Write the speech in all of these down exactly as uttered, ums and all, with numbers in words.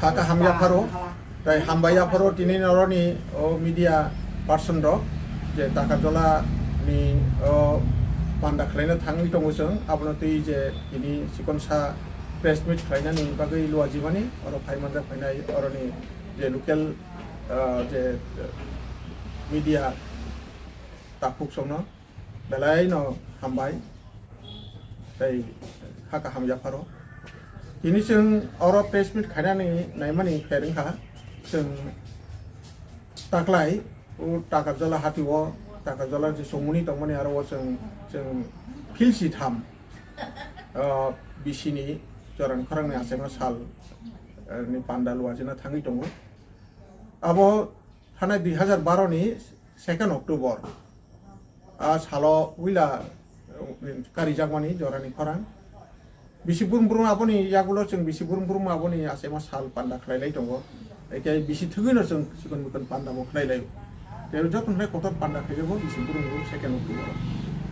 Saka hamya pharo, tai hambai ya pharo tini noroni o media person rok je Takarjala ni o panda khlaina thangwi tongo chwng, abono twi je tini chikonsa press meet khlainani bagwi luajimani oro phai manjak phainai oroni je local, ah, je media takhuk songno belai no hambai tei ha kaham yapharo. Tini chwng oro press meet khainani naimani pher wngkha chwng taklai o Takarjala hatio Takarjala je chongmani tongmani aro o chwng chwng philsi tham, ah, bisini jorani khorangni achaima sal, eh, ni panda luajina thangwi tongo. Abo thanai dui hazar baro ni second October. A salo puila, eh, karijakmani jorani khorang. Bisi burum burum aboni yagulo chwng bisi burum burum aboni achaima sal panda khlailai tongo. Eke bisi thwgwino chwng chikon mikon panda bo khlailai. Tei joto hwnkhai kotor panda khlaijago bisi burum burum second October.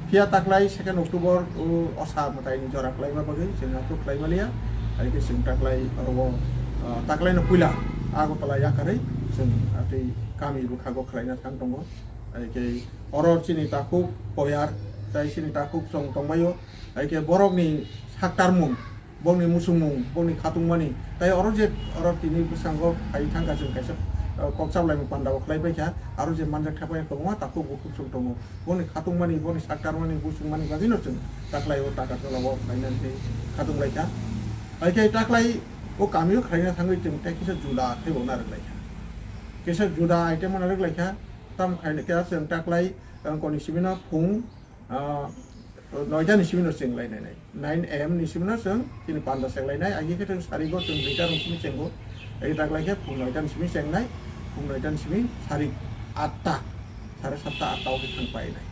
Phiya taklai second October o osa mwtaini jora khlaima bagwi chwng aphuru khlaimaliya. Eke chwng taklai oro, ah, taklaino puila Agartala yakarwi chwng atwi kami bwkhago khlaina thang tongo. Eke oro chini takhuk Poyar, tei chini takhuk chwng tongbaio. Eke borokni saktarmung, bongni muchungmung, bongni khatungmani, tei oro je oro tini bwskango phai thangkha chwng kaisa, uh, kok chaplaimung panda bo khlai paikha, aro je manjak thapaiya kwbangma takhuk bukhuk chwng tongo. Bongni khatungmani, bongni saktarmani, buchungmani bagwino chwng taklai o Takarjala o khlainani tei khatung laikha. Hai khe taklai o kamio khlaina thangwi chwng tei kisa juda khe bo narwk laikha. Kisa juda item narwk laikha, tam khaina khe chwng taklai, uh, koni sibino phung, ah, noita ni simi no cheng lai nai nai. Nine A M ni simi no chwng chini panda cheng lai nai. Agi khe chwng sari go chwng duita rong simi chengo. Agi tak lai khe phung noita ni simi cheng nai. Phung noita ni simi sari atta, sare satta atta o khe thang pai nai.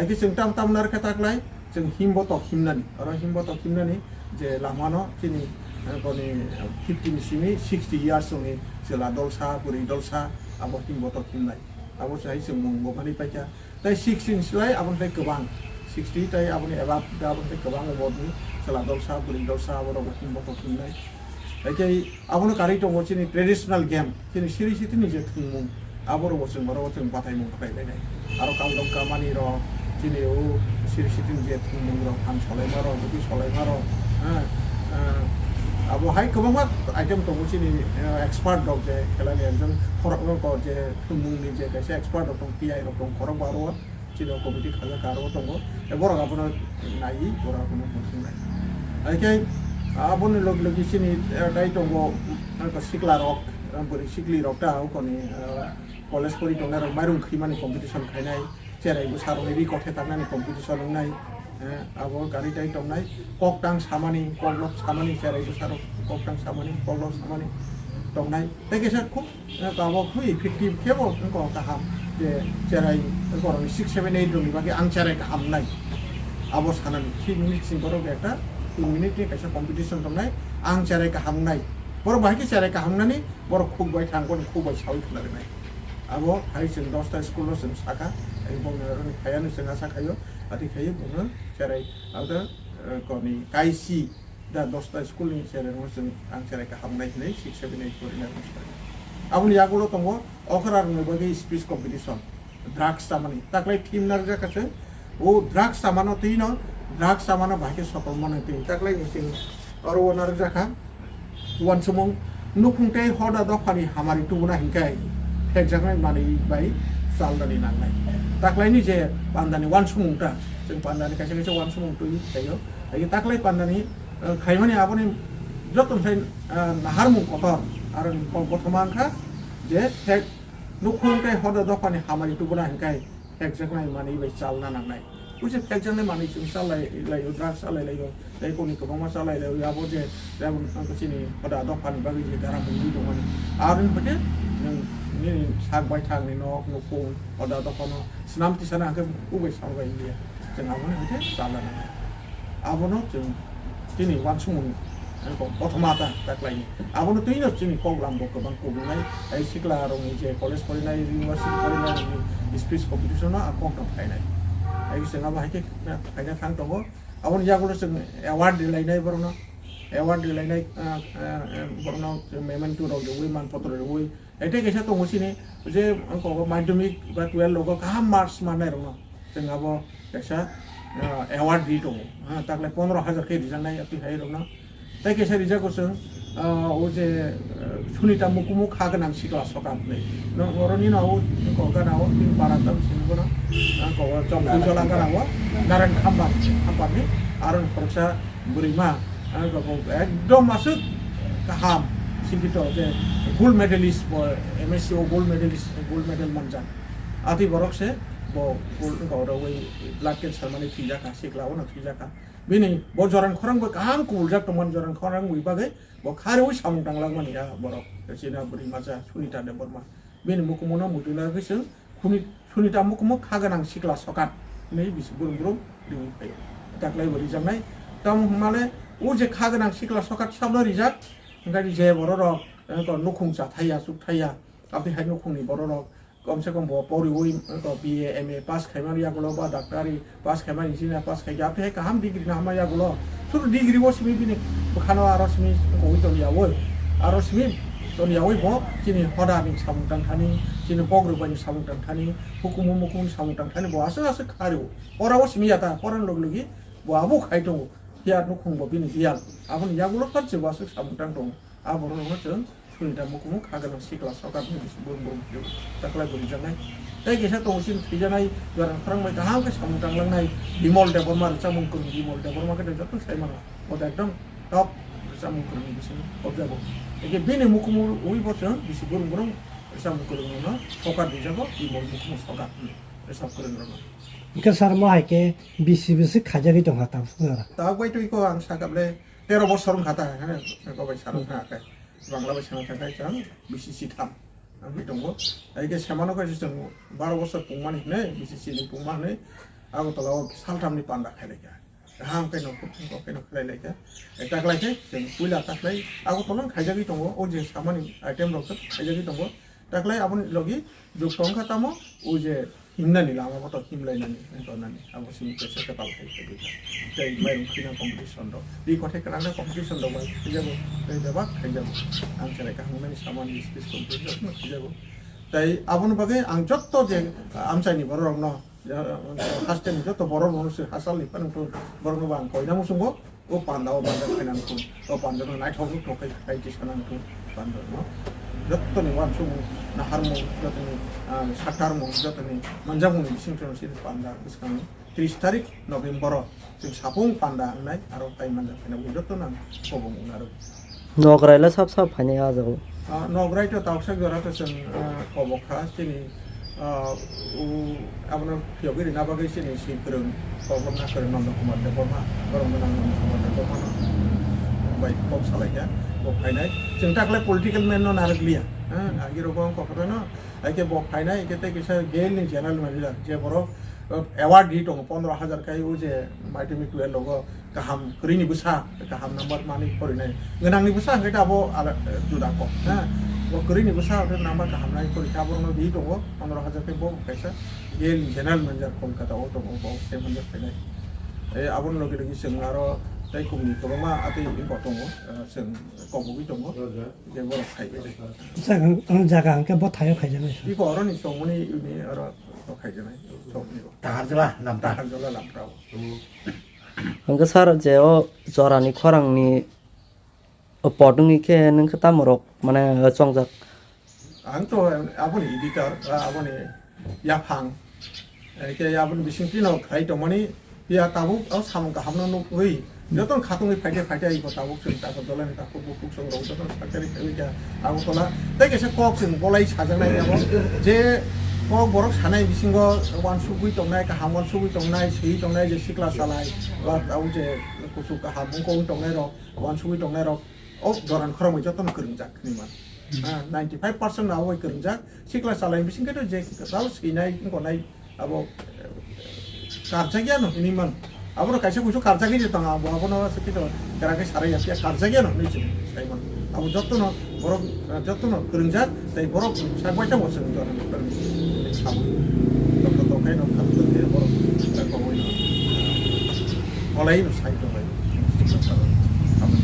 Agi chwng tam tam nar khe tak lai chwng him botok himnani. Oro him botok himnani je lama no chini, eh, koni fifty ni simi sixty years ni chwla dolsa, bwrwi dolsa abo him botok himnai. Abo se hai chwng mung bo mani paikha. Tei sixty ni slai aboni tei kwbang, sixty tei aboni above, aboni tei kwbang umorni chwla dolsa, bwrwi dolsa, aborok bo him botok himnai. Tei khe abono karwi tongo chini traditional game, chini siri sitini je thwngmung, aborok bo chwng oro chwng bataimung khlai lainai. Aro kaldom kamani rok, chini o siri sitini je thwngmung rok, phan solaima rok, bwtwi solaima rok, ha, ah, abo hai kwbangma item tongo chini, eh, expert rok je khelani ekjon khoroknwi kok je thwngmungni je kaisa expert rok tong, P I rok tong khorokba aro. Chini o committee khajakha aro tongo. Tei borok abono naiwi, borok abono muchung nai. Hai khe aboni logi logi chini, eh, tai tongo, eh, sikla rok, eh, bwrwi sikli rok ta o koni, eh, college pori tongnai rok mairum khwimani competition khainai, cherai bwsa rok ri kothe taknani competition wngnai, eh, abo gari tai tongnai, kok tang samani, kok lok samani, cherai bwsa rok kok tang samani, kok lok samani tongnai. Tei kisa khub Tabok effective khe bo wngkha kaham je cherai borokni six seven eight rokni bagwi ang cherai kaham wngnai. Abo sanani three minutes ni borok ekta two minute ni kaisa competition tongnai, ang cherai kaham wngnai. Borok bahai khe cherai kaham wngnani borok khuk bai thang, borok khuk bai saui khna rwnai. Abo hai chwng dosta school o chwng sakha, ai bongni oro ni phaiya no chwng asa khaio, ati khaio bono cherai abo, eh, koni kaisi Da dosta school ni cherai rokno chwng ang cherai kaham nai hinwi six seven eight pori nai rokno sai. Aboni yagulo tongo okra rokni bagwi speech competition, drugs chamani. Taklai theme narwkjakha chwng, o drugs chamano twi no, drugs chamano bahai khe sokol mano twi. Taklai ni chwng oro o narwkjakha uansukmung, nukhung tei hoda dophani hamari tubuna hinkhe phekjaknai manwi bai chalnani nangnai. Taklai ni je pandani uansukmung ta, chwng pandani kaisa kaisa uansukmung twi thaio. Hai khe taklai pandani, eh, khaimani aboni joto sai, eh, naharmung kotor, aro ni kok kothoma wngkha je thek nukhung tei hoda dophani hamari tubuna hinkhe thekjaknai manwi bai chalna nangnai. Busi thekjaknai manwi chwng chalai laio, drugs chalai laio, tei koni kwbangma chalai laio, abo je jabon chini hoda dophani bagwi je dara mungwi tongmani. Aroni hoite nwng nini sak baithang ni nok nukhung hoda dophano swnam tisana hwnkhe bubai salbai india. Chwng aboni hoite chalna nangnai. Abono chwng chini uansukmung, eh, kothoma ta, ta khlaini. Abono twino chini kok lambo kwbang kubungnai, tei sikla rokni je college porinai, university porinai rokni speech competition no ang kok no phainai. Tei chwng abo hai khe phaina thang tongo. Aboni yagulo chwng award rilainai borokno. award rilainai, ah, ah, ah, borokno memento rok riwi, manpotro riwi, tei kaisa tongo chini je, oko madhyamik ba twelve logo kaham marks mannairokno chwng abo kaisa, ah, award ri tongo. Ah, takle pondro hajar khe rijaknai atwi hai rokno. Tei kaisa rijago chwng, ah, o je, ah, Sunita Mukumu kha gwnang sikla sokat hinwi. No, oro nino o, o gana o, bini para tam sini bono, ah, ko o chok pujala gana o, Narayan Khambar, Khambarni, aro khoroksa bwrwi ma, ah, ko ekdom aswk kaham sikito je gold medalist bo M S C o gold medalist, gold medal manjak. Atwi borok se bo gold, ko oro wi blood cancer mani thwijak kha, sikla o no thwijak kha. Bini bo Jorang Khorang bai kaham kubuljak tongmani, Jorang Khorang bai bagwi bo kharwi samung tanglak mani ya borok. Chini bwrwi masa Sunita Debbarma. Bini mukumu no muitu na khe chwng Suni-, Sunita mukumu kha gwnang sikla sokat hinwi bisi burum burum riwi phaio. Taklai bo rijaknai. Tamo hwnmale o je kha gwnang sikla sokat sabno rijak, hwnkhe je borok rok, eh, nukhung cha thaiya, chuk thaiya, aboni hai nukhungni borok rok, kom se kom bo poriwi, ko B A, M A pass khaimani yagulo ba doctor pass khaimani, engineer pass khaikha, tei kaham degree no hamya yagulo. Suru degree o simi bini bwkhano aro simi kogwi tongya oi. Aro simi tongya oi bo chini hoda ni samung tang thani, chini pogrok bai ni samung tang thani, hukumu mukumu ni samung tang thani bo aswk aswk khario. Pora o simi yata, pora ni logi logi bo abo khai tongo. Phiya nukhung bo bini biyal. Aboni yagulo phat je bo aswk samung tang tongo. A borok no chwng Sunita mukumu kha gwnang sikla sokat ni bisi burum burum phiyok taklai bo rijaknai. Tei kisa tongo chini thwijaknai Jorang Khorang bai kaham khe samung tanglangnai Bimol Debbarma, rwchapmung kwrwng Bimol Debbarma khe joto sai mano. Bo da ekdom top rwchapmung kwrwng ni bisingo kobjago. Eke bini mukumu ui bo chwng bisi burum burum rwchapmung kwrwng no sokat rijago Bimol mukumu sokat ni rwchap kwrwng rok no. Hwnkhe sir mo hai khe bisi bisi khaijagwi tongkha tabuk jora. Tabuk bai twi ko ang sakable tero bosor wngkha ta, hene, ko bai sana thangkha. Bangla bai sana thangkha chwng bisi sitham wngwi tongo. Hai khe semano khe chwng baro bosor pungmani hwnwi, bisi sini pungma hwnwi, Agartala o salthamni panda khailaikha. Kaham khe no, kok khe no khlailaikha. Taklai khe chwng puila taklai Agartala no khaijagwi tongo, o je samani item rok khaijagwi tongo. Taklai aboni logi jok tongkha tamo, o je himnani lama boto himlainani, tonani, abo simi kaisa kwtal khai khe bwkha. Tei mairung khina competition rok, ri kothai kwlangna competition rok bai khaijago, tei bebak khaijago. Ang cherai kaham nani samani speech competition rok no khaijago. Tei aboni bagwi ang jotto je, ah, amchaini borok rokno, ah, hasteni jotto borok rokno se hasalni phano borok rokno bo ang koina muchungo. O panda o panda khaina nangkuk, o panda no naithok rok khai khai tisa nangkuk panda no. Jottoni wansukmung, naharmung, jottoni, ah, satarmung, jottoni manjakmung ni bising twi sini panda bwskango tris tarik November o chwng sapung panda wngnai aro tai manjak khaina bo jotto nang kobong wngnaro. Nograi le sap sap phainai ah jaga o. Ah, nograi to tausa jora to chwng, ah, kobok kha chini, ah, u, abono phiyogwi rina bagwi chini si kwrwng, kokrokna kwrwng Nanda Kumar Debbarma, borok gwnang Nanda Kumar Debbarma no bai kok salai kha, bo phainai. Chwng ta khlai political man no narwk liya, ha, agi rogo ang kok no, hai khe bo phainai, hai khe tei kisa Gail ni general manager, je borok, ah, award ri tongo pondro hajar kai, o je madhyamik twelve logo, kaham kwrwini bwsa, kaham number manwi porinai. Gwnangni bwsa hwnkhe abo ala, eh, juda kok, ha. Bo kwrwini bwsa hwnkhe number kaham nai porikha, borokno ri tongo, pondro hajar khe bo kaisa Gail General Manager Kolkata o tongo, bo tei manager khainai. Eh, aboni logi logi chwng aro tei kumni kwbangma atwi wngkok tongo, eh, chwng kobogwi tongo, je borok phaibai. Jaga, ang jaga hwnkhe bo thaio khaijaknai. Iko oroni chongmani ini aro kok khaijaknai, chongmani bo. Taharjala, Lamta. Taharjala, Lamta o. Hwnkhe sir, je o jorani khorangni pot wngwi khe nwng khe tamo rok mane chongjak? Ang to aboni editor, ba aboni yaphang. Hai khe aboni bisingtwi no khlai tongmani, phiya tabuk o samung kahamno nukgwi, jotono khatungwi phaikhe phaikhe iko tabuk chwng Agartala ni takhuk bukhuk chwng rok jotono sakjari phaiwi kha Agartala. Tei kaisa kok chwng bolai sajaknai abo, je kok borok sanai bisingo uansukgwi tongnai, kaham uansukgwi tongnai, swiwi tongnai je sikla salai, ba tabuk je kuchuk kaham wngkok wng tongnai rok, uansugwi tongnai rok, o jorani khorang bai jotono kwrwngjak hinwi mano. Ah, ninety five percent abo bai kwrwngjak. Sikla salai bising khe to je kwtal swinai wngkoknai abo, eh, karjak yano hinwi mano. Abono kaisa kuisu karjagwi je tongo, abo abono se kito kera khe sarai ya phiya karjak yano hinwi chwng sai mano. Abo jotono borok, eh, jotono kwrwngjak tei borok sak bai tamo chwng jorani khorang bai hinwi sabo. Doktor dokhai no kha doktor khe borok, eh, koboi no, eh, bolai no sai tonglai. Sikla salai. Abo.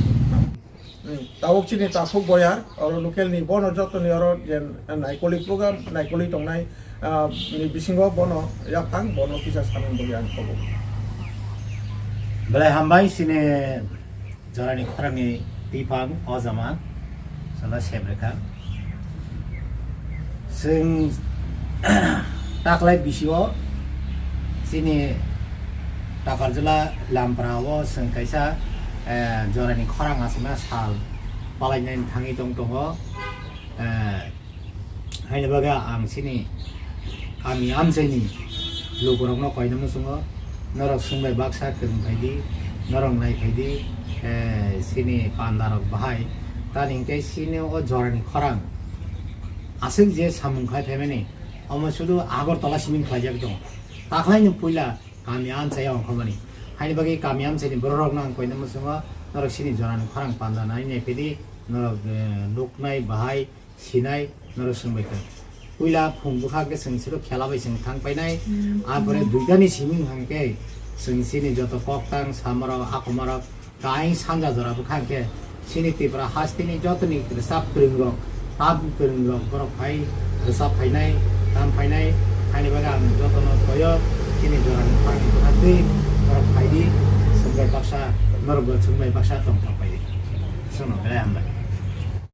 Awok chini takhuk boyar, oro local ni bono joto ni oro je naikoli program, naikoli tongnai, ah, ni bisingo bono yaphang, bono kisa sanani bagwi ang khobo. Belai hambai chini jorani khorangni twiphang o jama chwla sebrikha. Chwng taklai bisio chini Takarjala Lampra o chwng kaisa, eh, jorani khorang aswkna sal palainani thangwi tong tongo. Eh, haini bagwi ang chini kami amchaini lukurokno koina muchungo, norok swngbai baksa kwrwng phaidi, norok nai phaidi, eh, chini pandarok bahai. Tani hinkhe chini o jorani khorang aswk je samung khai phaimani, omo sudu Agartala simi khlaijak tongo. Takhlaini puila kami amchai ongkhormani. Haini bagwi kami amchaini bororokno ang koina muchungo, norok chini jorani khorang panda nai nai phaidi, norok, eh, nuknai bahai sinai norok swngbai kha. Puila phung bwkha khe chwng siro khela bai chwng thang painai. Apore duitani simi hwnkhe chwng chini joto koktang samarok, akomarok, kaing sanja jora bwkha khe chini Tripura hasteni jotoni rwchap kwrwngrok, tabuk kwrwngrok borok phai rwchap phainai, tam phainai, haini bagwi ang jotono koyo chini jorani khorangni bwkha twi borok phaidi, swngbai baksa, norokbo swngbai baksa tongthok phaidi. Chwngno belai hambai.